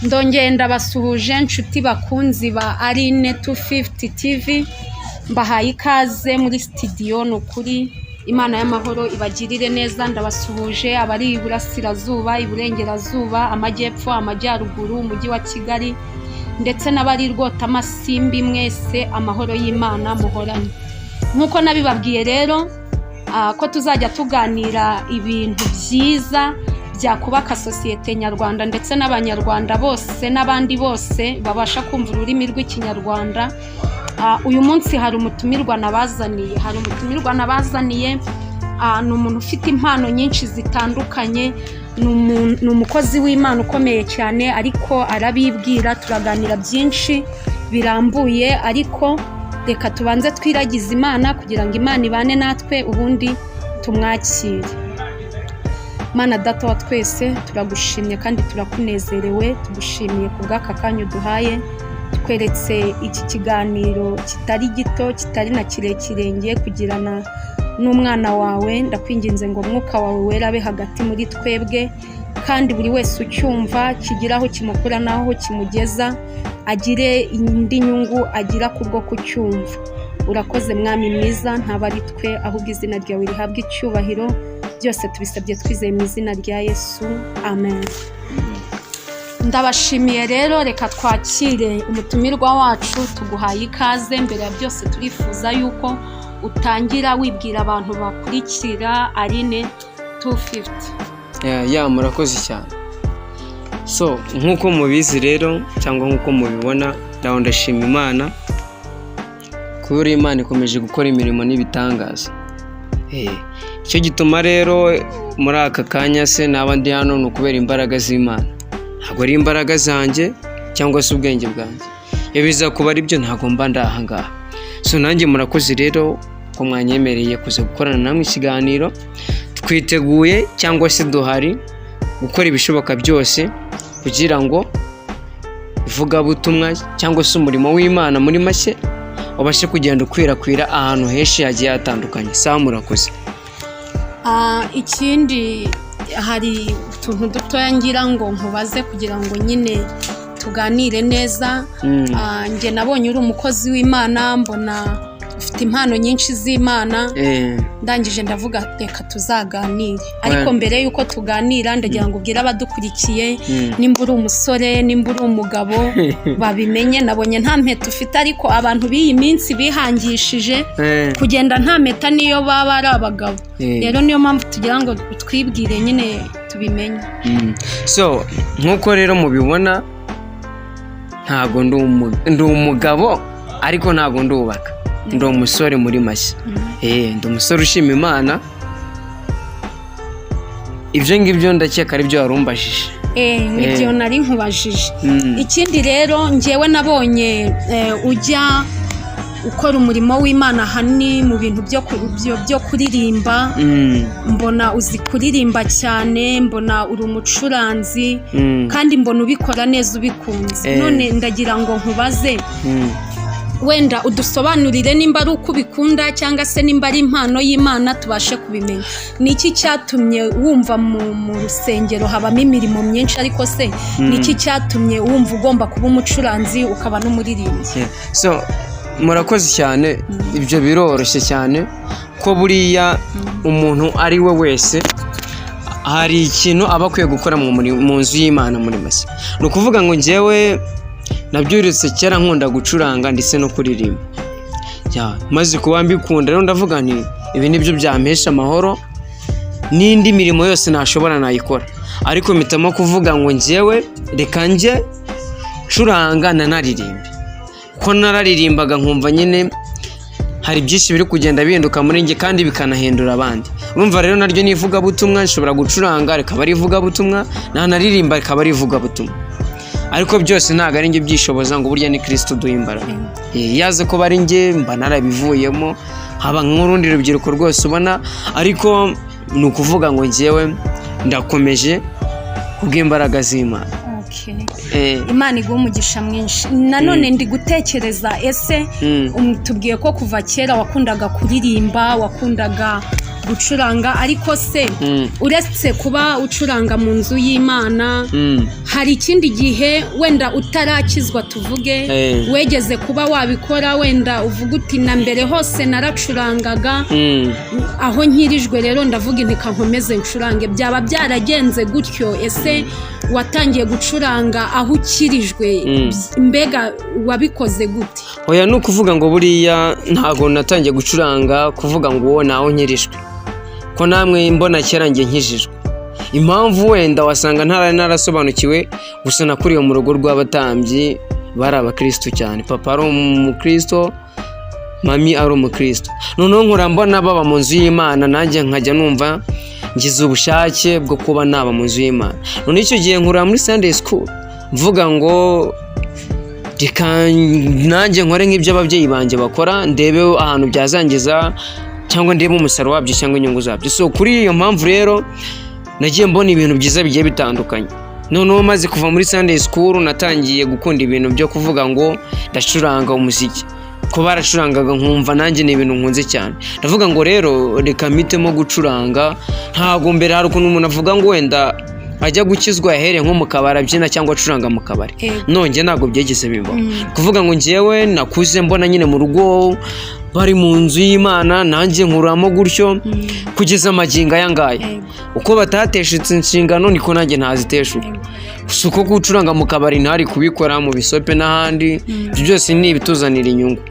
Ndongeye ndabasuhuje, nshuti bakunzi ba Aline 250 TV, mbahaye ikaze muri studio. Ni ukuri Imana y'amahoro ibagirire neza. Ndabasuhuje abari iburasirazuba, iburengerazuba, amajyepfo, amajyaruguru, umujyi wa Kigali, ndetse n'abari rwotamasimbi, mwese amahoro y'Imana muhoranye. Nk'uko nabibabwiye rero ko tuzajya tuganira ibintu byiza byakubaka sosiyete nyarwanda ndetse n'Abanyarwanda bose n'abandi bose babasha kumva ururimi rw'Ikinyarwanda. Uyu munsi hari umutumirwa nabazaniye, hari umutumirwa nabazaniye. Ni umuntu ufite impano nyinshi zitandukanye, ni umukozi w'Imana ukomeye cyane, ariko arabibwira, turaganira byinshi birambuye. Ariko reka tubanze twiragize Imana kugira ngo Imana ibane natwe, ubundi tumwakire. Mana Data wa twese, turagushimye kandi turakunezerewe. Tugushimiye ku bw'aka kanya uduhaye, tweretse iki kiganiro kitari gito, kitari na kirekire, ngiye kugirana n'umwana wawe. Ndakwinginze ngo Umwuka wawe wera abe hagati muri twebwe, kandi buri wese ucyumva kigira aho kimukura n'aho kimugeza, agire indi nyungu agira kubwo kucyumva. Urakoze Mwami mwiza, ntaba ari twe, ahubwo izina ryawe rihabwa icyubahiro. Byose tubisabye twizeye mu izina rya Yesu, amen. Ndabashimiye rero, reka twakire umutumirwa wacu. Tuguhaye ikaze. Mbere ya byose turifuza yuko utangira wibwira abantu bakurikira Aline 250. Yeah, murakoze cyane. So nk'uko mubizi rero cyangwa nk'uko mubibona, ndaho ndashima Imana kubera Imana ikomeje gukora imirimo n'ibitangaza. Icyo gituma rero muri aka kanya se naba ndi hano ni ukubera imbaraga z'Imana, ntabwo ari imbaraga zanjye cyangwa se ubwenge bwanjye. Iyo biza kuba ari byo, ntabwo mba ndi aha ngaha. So nanjye murakoze rero ko mwanyemereye kuza gukorana namwe ikiganiro. Twiteguye cyangwa se duhari gukora ibishoboka byose kugira ngo ivugabutumwa cyangwa se umurimo w'Imana muri make ubashe kugenda ukwirakwira ahantu henshi hagiye hatandukanye. Sawa, murakoze. Ikindi hari utuntu dutoya ngira ngo nkubaze kugira ngo nyine tuganire neza. Njye nabonye uri umukozi w'Imana, mbona ufite impano nyinshi z'Imana. Ndangije ndavuga reka tuzaganire. Ariko mbere y'uko tuganira, ndagira ngo ubwire abadukurikiye nimba uri umusore, nimba uri umugabo, babimenye. Nabonye nta mpeta ufite, ariko abantu b'iyi minsi bihangishije kugenda nta mpeta niyo baba ari abagabo. Rero niyo mpamvu tugira ngo utwibwire nyine tubimenye. So nk'uko rero mubibona, ntabwo ndi umugabo, ariko ntabwo ndubaka, ndi umusore muri make. Ndi umusore ushima Imana. Ibyo ngibyo ndakeka ari byo warumbajije. Nibyo nari nkubajije. Ikindi rero, njyewe nabonye ujya ukora umurimo w'Imana ahanini mu bintu byo kuririmba. Mbona uzi kuririmba cyane, mbona uri umucuranzi, kandi mbona ubikora neza ubikunze. None ndagira ngo nkubaze, wenda udusobanurire nimba ari uko ubikunda cyangwa se nimba ari impano y'Imana, tubashe kubimenya. Ni iki cyatumye wumva mu rusengero habamo imirimo myinshi, ariko se ni iki cyatumye wumva ugomba kuba umucuranzi ukaba n'umuririmbyi? Yeah. So murakoze cyane. Ibyo biroroshye cyane ko buriya umuntu ari we wese hari ikintu aba akwiye gukora mu nzu y'Imana muri make. Ni ukuvuga ngo njyewe nabyirutse kera nkunda gucuranga ndetse no kuririmba. Yeah, maze kuba mbikunda rero, ndavuga nti ibi nibyo byampesha amahoro, n'indi mirimo yose nashobora nayikora, ariko mpitamo kuvuga ngo njyewe reka njye ncuranga nanaririmbe, ko nararirimbaga nkumva nyine hari byinshi biri kugenda bihinduka muri njye kandi bikanahindura abandi. Urumva rero naryo ni ivugabutumwa. Nshobora gucuranga rikaba ari ivugabutumwa, nanaririmba rikaba ari ivugabutumwa, ariko byose ntabwo ari njye byishoboza, ngo burya ni Kirisito uduha imbaraga. Iyo aza kuba ari njye, mba narabivuyemo, haba nk'urundi rubyiruko rwose ubona. Ariko ni ukuvuga ngo njyewe ndakomeje kubw'imbaraga z'Imana. Okay. Imana iguha umugisha mwinshi. Nanone ndi gutekereza, ese tubwiye ko kuva kera wakundaga kuririmba, wakundaga Gucuranga, ariko se uretse kuba ucuranga mu nzu y'Imana, hari ikindi gihe wenda utarakizwa, tuvuge, wegeze kuba wabikora, wenda uvuga uti: "Na mbere hose naracurangaga, aho nkirijwe rero ndavuga inti nkomeze ncurange"? Byaba byaragenze gutyo? Ese watangiye gucuranga aho ukirijwe? Mbega wabikoze gute? Oya, ni ukuvuga ngo buriya ntabwo natangiye gucuranga kuvuga ngo uwo naho nkirijwe, ko namwe mbona kera njye nkijijwe. Impamvu wenda wasanga ntara narasobanukiwe gusa, nakuriye mu rugo rw'abatambyi, bari abakirisitu cyane. Papa ari umukristo, mami ari umukristo. Noneho nkura mbona baba mu nzu y'Imana, nanjye nkajya numva ngize ubushake bwo kuba naba mu nzu y'Imana. None icyo gihe nkurira muri Sunday school, mvuga ngo reka nanjye nkore nk'ibyo ababyeyi banjye bakora, ndebe ahantu byazangiza cyangwa ndebe umusaruro wabyo cyangwa inyungu zabyo. So kuri iyo mpamvu rero nagiye mbona ibintu byiza bigiye bitandukanye. Noneho maze kuva muri Sunday school, natangiye gukunda ibintu byo kuvuga ngo ndacuranga umuziki, ko baracurangaga nkumva nanjye ni ibintu nkunze cyane. Ndavuga ngo rero reka mpitemo gucuranga. Ntabwo mbere, hari ukuntu umuntu avuga ngo wenda ajya gukizwa yahereye nko mu kabari abyina cyangwa acuranga mu kabari. Nonge ntabwo byigeze bibaho. Kuvuga ngo njyewe nakuze mbona nyine mu rugo bari mu nzu y'Imana, nanjye nkuramo gutyo kugeza amagingo aya ngaya. Uko batateshutse inshingano, niko nanjye ntaziteshuka. Si uko gucuranga mu kabari ntari kubikora, mu bisope n'ahandi, ibyo byose ni ibituzanira inyungu.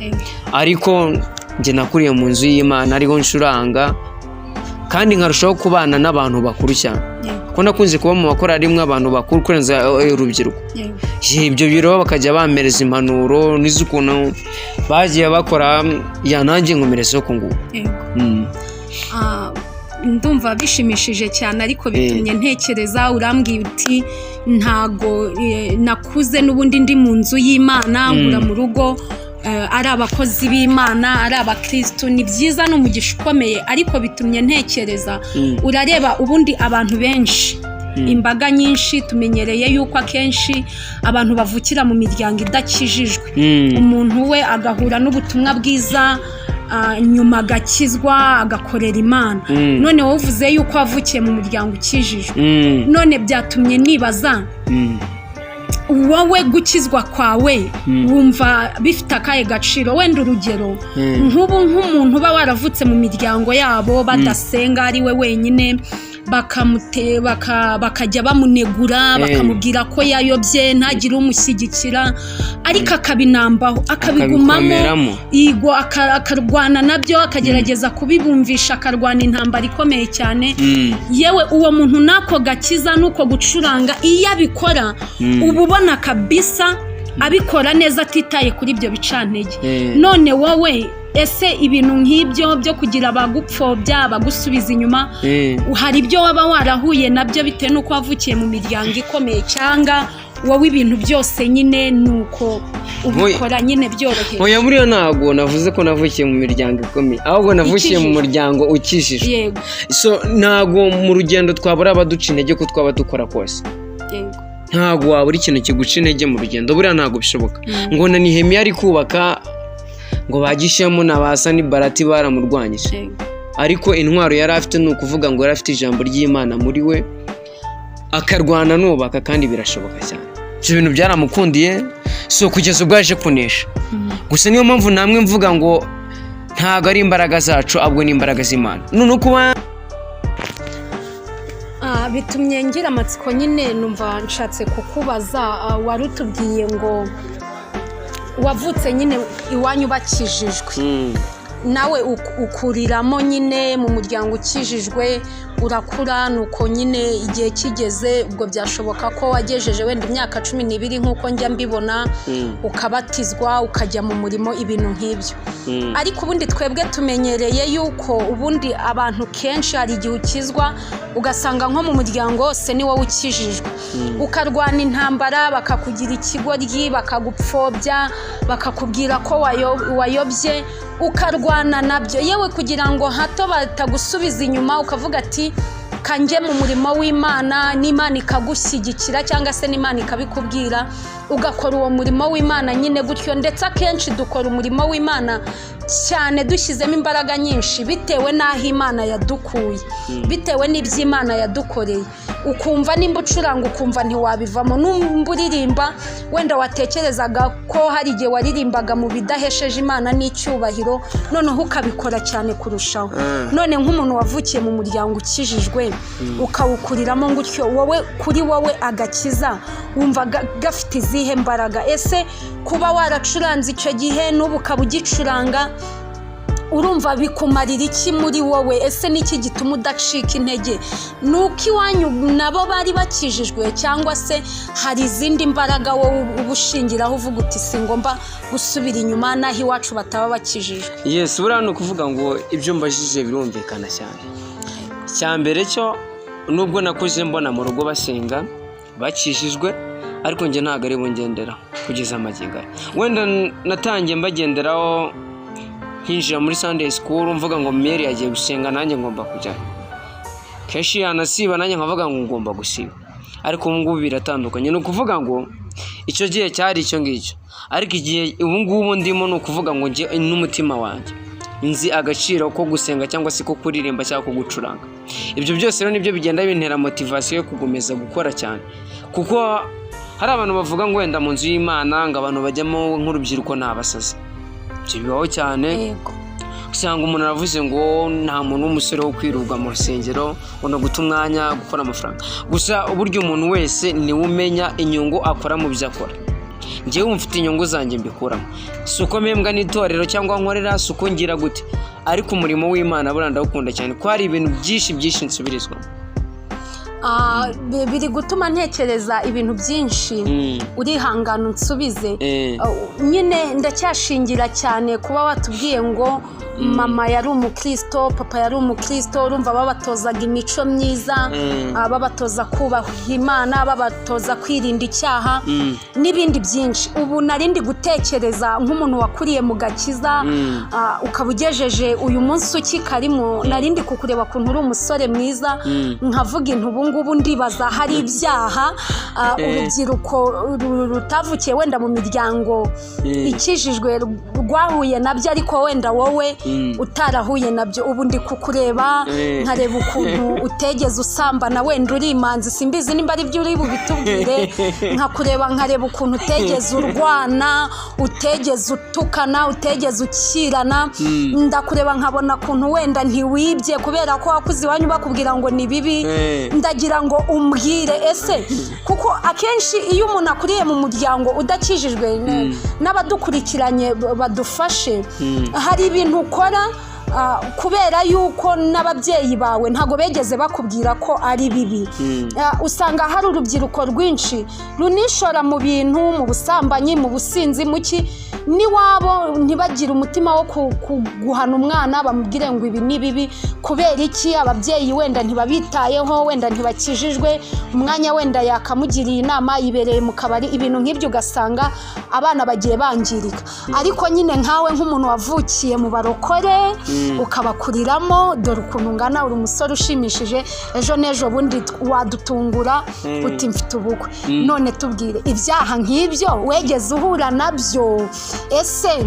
Ariko njye nakuriye mu nzu y'Imana, ariho ncuranga, kandi nkarushaho kubana n'abantu bakuru cyane, ko nakunze kuba mu makorali rimwe abantu bakuru kurenza urubyiruko. Ibyo biro bakajya bampereza impanuro n'iz'ukuntu bagiye bakora, ya nanjye nkomereza ku ngubu. Ndumva bishimishije cyane, ariko bitumye ntekereza. Urambwiye uti: "Ntago nakuze n'ubundi ndi mu nzu y'Imana, nkura mu rugo ari abakozi b'Imana, ari abakirisitu." Ni byiza, ni umugisha ukomeye, ariko bitumye ntekereza. Urareba ubundi abantu benshi, imbaga nyinshi, tumenyereye yuko akenshi abantu bavukira mu miryango idakijijwe, umuntu we agahura n'ubutumwa bwiza, nyuma agakizwa, agakorera Imana. None wowe uvuze yuko wavukiye mu muryango ukijijwe. None byatumye nibaza, wowe gukizwa kwawe wumva bifite akahe gaciro? Wenda urugero, nk'ubu nk'umuntu uba waravutse mu miryango yabo badasenga, ari we wenyine, bakajya bamunegura, bakamubwira ko yayobye, ntagire umushyigikira, ariko akabinambaho, akabigumamo, Akabikomeramo. Yego, akarwana nabyo, akagerageza kubibumvisha, akarwana intambara ikomeye cyane. Yewe, uwo muntu n'ako gakiza n'uko gucuranga, iyo abikora, uba ubona kabisa abikora neza, atitaye kuri ibyo bicantege. None wowe ese ibintu nk'ibyo byo kugira abagupfobya, abagusubiza inyuma, hari ibyo waba warahuye nabyo bitewe n'uko wavukiye mu miryango ikomeye, cyangwa wowe ibintu byose nyine ni uko ubikora nyine byoroheje? Oya, buriya ntabwo navuze ko navukiye mu miryango ikomeye, ahubwo navukiye mu Ikijijwe. muryango ukijijwe. So ntabwo mu rugendo twabura abaduca intege, ko twaba dukora kose. Ntabwo wabura ikintu kiguca intege mu rugendo, buriya ntabwo bishoboka. Ngo na Nehemiya ari kubaka, ngo ba Gishemu na ba Sanibarati baramurwanyije, ariko intwaro yari afite ni ukuvuga ngo yari afite ijambo ry'Imana muri we, akarwana nubaka, kandi birashoboka cyane. Ibyo bintu byaramukundiye, so kugeza ubwo yaje kunesha. Gusa niyo mpamvu namwe mvuga ngo ntabwo ari imbaraga zacu, ahubwo ni imbaraga z'Imana. Noneho kuba Bitumye ngira amatsiko nyine, numva nshatse kukubaza. Wari utubwiye ngo wavutse nyine iwanyu bakijijwe, nawe ukuriramo nyine mu muryango ukijijwe, urakura, nuko nyine igihe kigeze, ubwo byashoboka ko wagejeje wenda imyaka 12 nk'uko njya mbibona, ukabatizwa, ukajya mu murimo, ibintu nk'ibyo. Ariko ubundi twebwe tumenyereye yuko ubundi abantu kenshi hari igihe ukizwa, ugasanga nko mu muryango wose ni wowe ukijijwe, ukarwana intambara, bakakugira ikigoryi, bakagupfobya, bakakubwira ko wayobye, ukarwana nabyo, yewe kugira ngo hato batagusubiza inyuma, ukavuga ati: "Kanjye mu murimo w'Imana," n'Imana ikagushyigikira cyangwa se n'Imana ikabikubwira, ugakora uwo murimo w'Imana nyine gutyo. Ndetse akenshi dukora umurimo w'Imana. cyane, dushyizemo imbaraga nyinshi bitewe n'aho Imana yadukuye, bitewe n'ibyo Imana yadukoreye. Ukumva nimba ucuranga, ukumva ntiwabivamo, nimba uririmba, wenda watekerezaga ko hari igihe waririmbaga mu bidahesheje Imana n'icyubahiro, noneho ukabikora cyane kurushaho. None nk'umuntu wavukiye mu muryango ukijijwe, ukawukuriramo gutyo, wowe kuri wowe agakiza wumva gafite izihe mbaraga? Ese kuba waracuranze icyo gihe, n'ubu ukaba ugicuranga, urumva bikumarira iki muri wowe? Ese niki gituma udacika intege? Ni uko iwanyu nabo bari bakijijwe, cyangwa se hari izindi mbaraga wowe uba ushingiraho uvuga uti: "Si ngomba gusubira inyuma n'aho iwacu bataba bakijijwe"? Yes, buriya ni ukuvuga ngo ibyo mbajije birumvikana cyane. Icya mbere cyo, nubwo nakuze mbona mu rugo basenga, bakijijwe, ariko njye ntabwo ari bo ngenderaho kugeza amagingo aya. Wenda natangiye mbagenderaho nkinjira muri Sunday school, mvuga ngo Mary yagiye gusenga, nanjye ngomba kujyayo. Kenshi yanasiba, nanjye nkavuga ngo ngomba gusiba. Ariko ubu ngubu biratandukanye. Ni ukuvuga ngo icyo gihe cyari icyo ngicyo, ariko igihe ubu ngubu ndimo, ni ukuvuga ngo njye n'umutima wanjye nzi agaciro ko gusenga, cyangwa se ko kuririmba, cyangwa ko gucuranga. Ibyo byose rero nibyo bigenda bintera motivation yo gukomeza gukora cyane, kuko hari abantu bavuga ngo wenda mu nzu y'Imana ngo abantu bajyamo nk'urubyiruko ni abasazi. Ibyo bibaho cyane. Usanga umuntu aravuze ngo nta muntu w'umusore wo kwirirwa mu rusengero, ngo ni uguta umwanya, gukora amafaranga gusa. Uburyo umuntu wese niwe umenya inyungu akora mu byo akora. Njyewe mfite inyungu zanjye mbikuramo, si uko mpembwa n'itorero cyangwa nkorera, si uko ngira gute, ariko umurimo w'Imana buriya ndawukunda cyane, ko hari ibintu byinshi byinshi nsubirizwamo. Biri gutuma ntekereza ibintu byinshi. Urihangana unsubize. Nyine ndacyashingira cyane kuba watubwiye ngo mama yari umukristo, papa yari umukristo. Urumva babatozaga imico myiza, babatoza kubaha Imana, babatoza kwirinda icyaha n'ibindi byinshi. Ubu narindi gutekereza nk'umuntu wakuriye mu gakiza, ukaba ugejeje uyu munsi ukikarimo. Narindi kukureba ukuntu uri umusore mwiza, nkavuga intu ubu ngubu ndibaza hari ibyaha urubyiruko rutavukiye wenda mu miryango ikijijwe rwahuye nabyo, ariko wenda wowe utarahuye nabyo. Ubu ndi kukureba, nkareba ukuntu utegeze usambana, wenda uri imanzi, simbizi nimba ari byo uri bubitubwire. Nkakureba, nkareba ukuntu utegeze urwana, utegeze utukana, utegeze ukirana. Ndakureba nkabona ukuntu wenda ntiwibye, kubera ko wakuze iwanyu bakubwira ngo ni bibi. Ndagira ngo umbwire, ese kuko akenshi iyo umuntu akuriye mu muryango udakijijwe, n'abadukurikiranye badufashe, hari ibintu ukora kubera yuko n'ababyeyi bawe ntabwo begeze bakubwira ko ari bibi. Usanga hari urubyiruko rwinshi runishora mu bintu, mu busambanyi, mu businzi, muki n'iwabo ntibagire umutima wo guhana umwana, bamubwire ngo ibi ni bibi. Kubera iki? Ababyeyi wenda ntibabitayeho, wenda ntibakijijwe, umwanya wenda yakamugiriye inama yibereye mu kabari, ibintu nk'ibyo, ugasanga abana bagiye bangirika. Ariko nyine nkawe nk'umuntu wavukiye mu barokore, ukabakuriramo, dore ukuntu ungana, uri umusore ushimishije, ejo n'ejo bundi wadutungura uti mfite ubukwe. None tubwire, ibyaha nk'ibyo wegeze uhura nabyo? Ese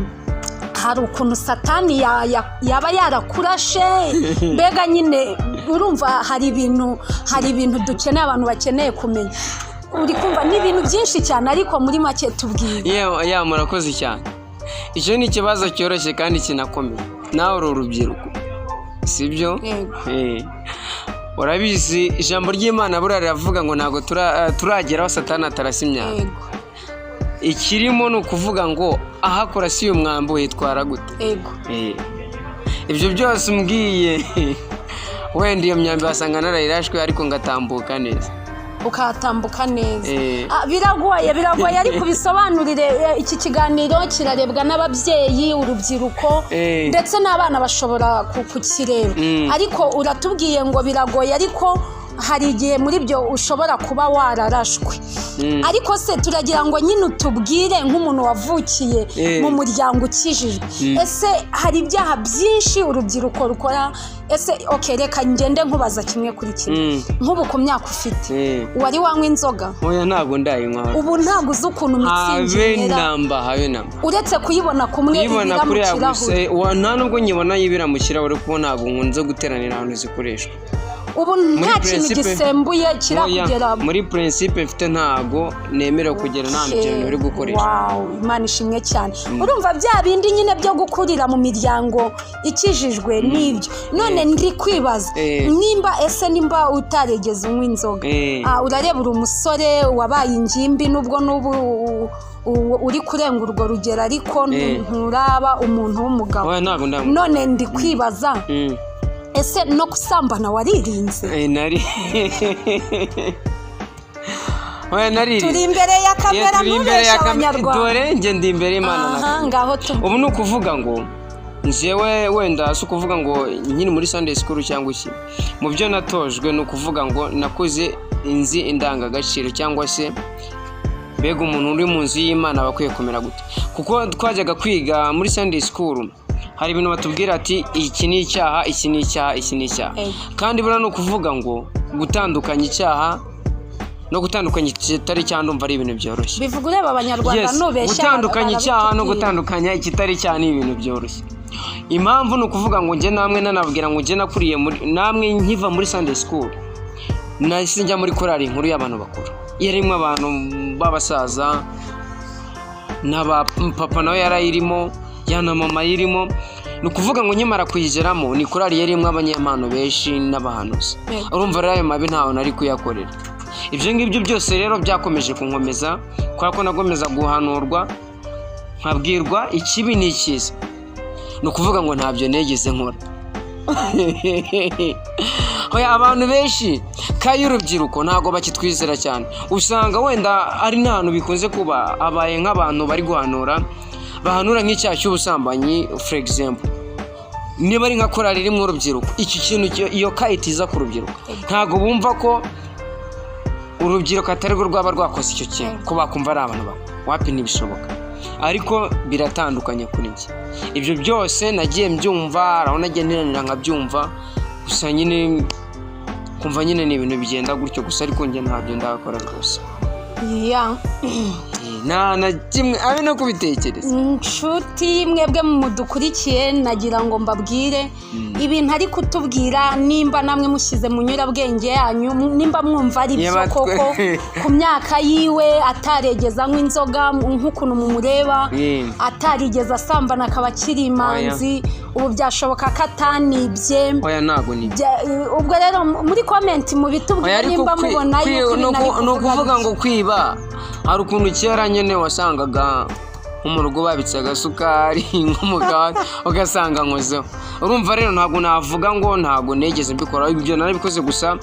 hari ukuntu Satani yaba yarakurashe? Mbega nyine urumva hari ibintu dukeneye, abantu bakeneye kumenya. Uri kumva ni ibintu byinshi cyane, ariko muri make tubwire. Yewe ya, murakoze cyane. Icyo ni ikibazo cyoroshye kandi kinakomeye. Nawe uri urubyiruko, sibyo? Yego. Urabizi, ijambo ry'Imana buriya riravuga ngo ntabwo turagera aho Satani atarasa imyambi. Ikirimo ni ukuvuga ngo aho akurasiye umwambi witwara gute? Ibyo byose umbwiye, wenda iyo myambi wasanga narayirashwe, ariko ngatambuka neza. Ukahatambuka neza. Biragoye, biragoye, ariko ubisobanurire. Iki kiganiro kirarebwa n'ababyeyi, urubyiruko, ndetse n'abana bashobora kukireba. Ariko uratubwiye ngo biragoye, ariko Hari igihe muri byo ushobora kuba wararashwe, ariko se turagira ngo nyine utubwire nk'umuntu wavukiye mu muryango ukijijwe, ese hari ibyaha byinshi urubyiruko rukora? Ese, ok, reka ngende nkubaza kimwe kuri kimwe. Nk'ubu ku myaka ufite, wari wanywa inzoga? Oya, ntabwo ndayinywa. Ubu ntabwo uzi ukuntu Mützig Habe imera? namba, habe namba. Uretse kuyibona kumwe Kuyibona ibira mu kuriya gusa. kirahure. Nta nubwo nyibona yibira mu kirahure, kuko ntabwo nkunze guteranira ahantu zikoreshwa. Ubu nta kintu gisembuye kirakugera? Oya, muri principe mfite, ntabwo nemerewe kugera n'ahantu ibyo bintu biri gukoreshwa. Wow, Imana ishimwe cyane. Urumva bya bindi nyine byo gukurira mu miryango ikijijwe n'ibyo. None ndi kwibaza nimba, ese nimba utaregeze unywa inzoga, urareba uri umusore wabaye ingimbi, nubwo n'ubu uri kurenga urwo rugero, ariko nturaba umuntu w'umugabo. Oya, ntabwo ndanywa. None ndi kwibaza, ese no gusambana waririnze? Nari, oya, naririze. Turi imbere ya kamera, Turi imbere ntubeshe ya kamera. Abanyarwanda. Dore njye ndi imbere y'Imana na Aha kamera. ngaho tu. Ubu ni ukuvuga ngo njyewe wenda si ukuvuga ngo nkiri muri Sunday school cyangwa iki, mu byo natojwe ni ukuvuga ngo nakuze nzi indangagaciro, cyangwa se mbega umuntu uri mu nzu y'Imana aba akwiye kumera gute, kuko twajyaga kwiga muri Sunday school, hari ibintu batubwira ati iki ni icyaha, iki ni icyaha, iki ni icyaha. Kandi buriya ni ukuvuga ngo gutandukanya icyaha no gutandukanya ikitari icyaha ndumva ari ibintu byoroshye. Bivuga ureba Abanyarwanda, Yes, nubeshya gutandukanya icyaha no barabitubwira. gutandukanya ikitari icyaha ni ibintu byoroshye. Impamvu ni ukuvuga ngo njye namwe nanabwira ngo njye nakuriye muri, namwe nkiva muri Sunday school nahise njya muri korali nkuru y'abantu bakuru, yarimo abantu b'abasaza n'aba papa, nawe yarayirimo, yana mama ayirimo. Ni ukuvuga ngo nkimara kuyigeramo, ni korali yarimo abanyempano benshi n'abahanuzi. Urumva rero ayo mabi ntawe nari kuyakorera. Ibyo ngibyo byose rero byakomeje kunkomeza, kubera ko nagomeza guhanurwa, nkabwirwa ikibi n'icyiza. Ni ukuvuga ngo ntabyo nigeze nkora. Hoya, abantu benshi kayo urubyiruko ntabwo bakitwizera cyane. Usanga wenda ari n'ahantu bikunze kuba, abaye nk'abantu bari guhanura, bahanura nk'icyaha cy'ubusambanyi, for example, niba ari nka korali irimo urubyiruko, iki kintu iyo kayitiza ku rubyiruko, ntabwo bumva ko urubyiruko atari rwo rwaba rwakoze icyo kintu, ko bakumva ari abantu bakuru. Wapi, ntibishoboka. Ariko biratandukanye kuri njye. Ibyo byose nagiye mbyumva, aho nagiye nteranira nkabyumva gusa nyine, kumva nyine ni ibintu bigenda gutyo gusa, ariko njye ntabyo ndakora rwose. Nta na kimwe, abe no kubitekereza. Inshuti mwebwe mudukurikiye, nagira ngo mbabwire ibintu ari kutubwira, nimba namwe mushyize mu nyurabwenge yanyu, nimba mwumva ari byo Niba koko ku myaka yiwe ataregeza anywa inzoga, nk'ukuntu mumureba, atarigeze asambana, akaba akiri imanzi, ubu byashoboka ko atanibye? Oya, ntabwo ni Ubwo rero muri comment mubitubwire Oya, ariko nimba mubona yuko ni ibintu ari ni kuvuga ukuvuga ari ngo kwiba, hari ukuntu kera nyine wasangaga nko mu rugo babitse agasukari nk'umugati, ugasanga nkozeho. Urumva rero ntabwo navuga ngo ntabwo nigeze mbikora. Ibyo narabikoze, gusa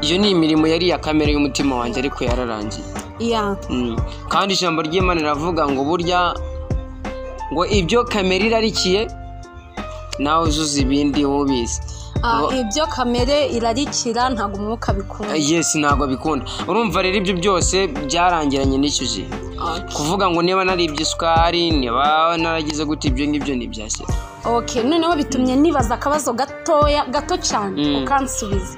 iyo ni imirimo yari iya kamere y'umutima wanjye, ariko yararangiye. Kandi ijambo ry'Imana riravuga ngo burya ngo ibyo kamere irarikiye, nawe uzuza ibindi ubizi. Ibyo kamere irarikira ntabwo umwuka bikunda. Yes, ntabwo bikunda. Urumva rero ibyo byose byarangiranye n'icyo gihe. Kuvuga ngo niba naribye isukari, niba naragize gute, ibyo ngibyo ni ibya kera. Okay, noneho bitumye nibaza akabazo gatoya, gato cyane, ukansubiza.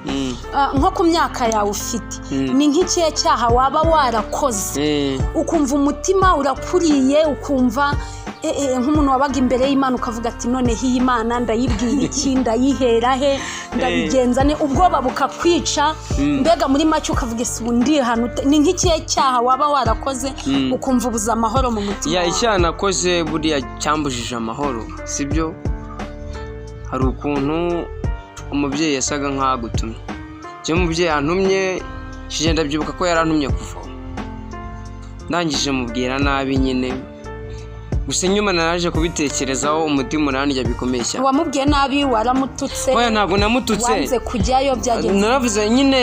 Nko ku myaka yawe ufite, ni nk'ikihe cyaha waba warakoze ukumva umutima urakuriye, ukumva nk'umuntu wabaga imbere y'Imana, ukavuga ati noneho iyi Mana ndayibwira iki? Ndayihera he? Ndabigenza ne? Ubwoba bukakwica, mbega muri make ukavuga ese ubu ndihana ute? Ni nk'ikihe cyaha waba warakoze ukumva ubuze amahoro mu mutima Ya, wawe? icyaha nakoze buriya cyambujije amahoro, sibyo? Hari ukuntu umubyeyi yasaga nk'aho agutumye. Iyo umubyeyi yantumye, kigenda ndabyibuka ko yarantumye kuvoma, ndangije mubwira nabi nyine. Gusa nyuma naraje kubitekerezaho, umutima urandya bikomeye cyane. Wamubwiye nabi? Waramututse? Oya, ntabwo namututse. Wanze kujyayo? Byagenze? Naravuze nyine,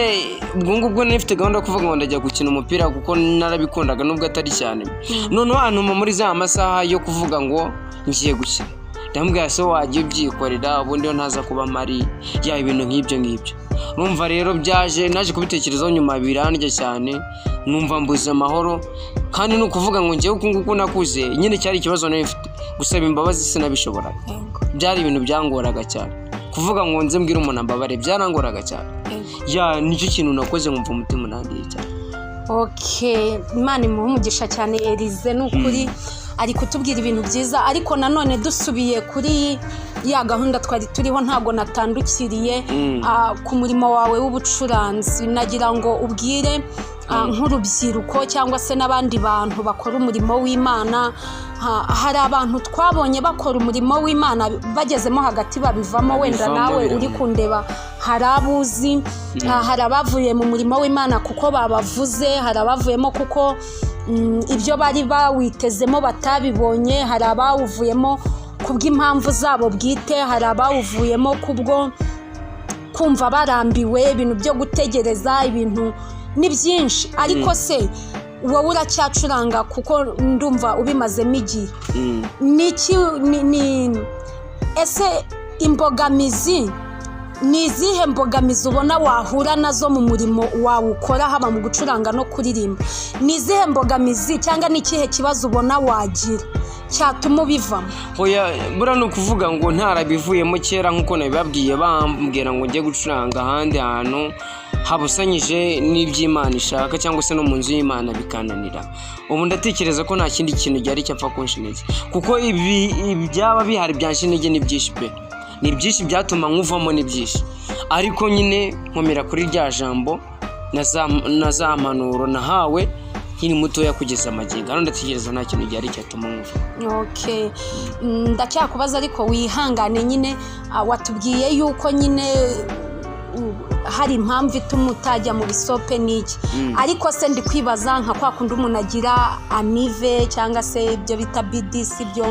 ubwo ngubwo nari mfite gahunda yo kuvuga ngo ndajya gukina umupira, kuko narabikundaga nubwo atari cyane. Noneho antuma muri za masaha yo kuvuga ngo ngiye gukina. Ndamubwira: "Se wajya ubyikorera, ubundi yo ntaza kuba mpari ya ibintu nk'ibyo ngibyo." Numva rero byaje, naje kubitekerezaho nyuma birandya cyane, numva mbuze amahoro. Kandi ni ukuvuga ngo njyewe uku nguku nakuze nyine, cyari ikibazo nari mfite, gusaba imbabazi sinabishoboraga. Byari ibintu byangoraga cyane kuvuga ngo nze mbwire umuntu ambabare, byarangoraga cyane. Ya, nicyo kintu nakoze nkumva umutima unandiye cyane. Okay, Imana imuhe umugisha cyane. Elize, ni ukuri ari kutubwira ibintu byiza, ariko nanone dusubiye kuri ya gahunda twari turiho, ntabwo natandukiriye ku murimo wawe w'ubucuranzi. Nagira ngo ubwire nk'urubyiruko cyangwa se n'abandi bantu bakora umurimo w'Imana. Hari abantu twabonye bakora umurimo w'Imana, bagezemo hagati babivamo wenda. Babivamo, nawe uri kundeba hari abuzi. Hari abavuye mu murimo w'Imana kuko babavuze, hari abavuyemo kuko ibyo bari bawitezemo batabibonye, hari abawuvuyemo kubw'impamvu zabo bwite, hari abawuvuyemo kubwo kumva barambiwe ibintu byo gutegereza. Ibintu ni byinshi. Ariko se wowe uracyacuranga? Kuko ndumva ubimazemo igihe. Ni iki ni ese imbogamizi, ni izihe mbogamizi ubona wahura nazo mu murimo wawe ukora, haba mu gucuranga no kuririmba? Ni izihe mbogamizi cyangwa ni ikihe kibazo ubona wagira cyatuma ubivamo? Hoya, buriya ni ukuvuga ngo ntarabivuyemo kera nk'uko nabibabwiye, bambwira ngo njye gucuranga ahandi hantu habusanyije n'iby'Imana ishaka cyangwa se no mu nzu y'Imana bikananira. Ubu ndatekereza ko nta kindi kintu gihari cyapfa kunsha intege, kuko ibi byaba bihari byansha intege ni byinshi pe, ni byinshi byatuma nkuvamo, ni byinshi. Ariko nyine nkomera kuri rya jambo na za mpanuro nahawe nkiri mutoya kugeza amagingo hano, ndatekereza nta kintu gihari cyatuma nkuva. Okay. Ndacyakubaza ariko wihangane nyine. Watubwiye yuko nyine hari impamvu ituma utajya mu bisope n'iki, ariko se ndi kwibaza nka kwa kundi umuntu agira anniv cyangwa se ibyo bita bidisi byo.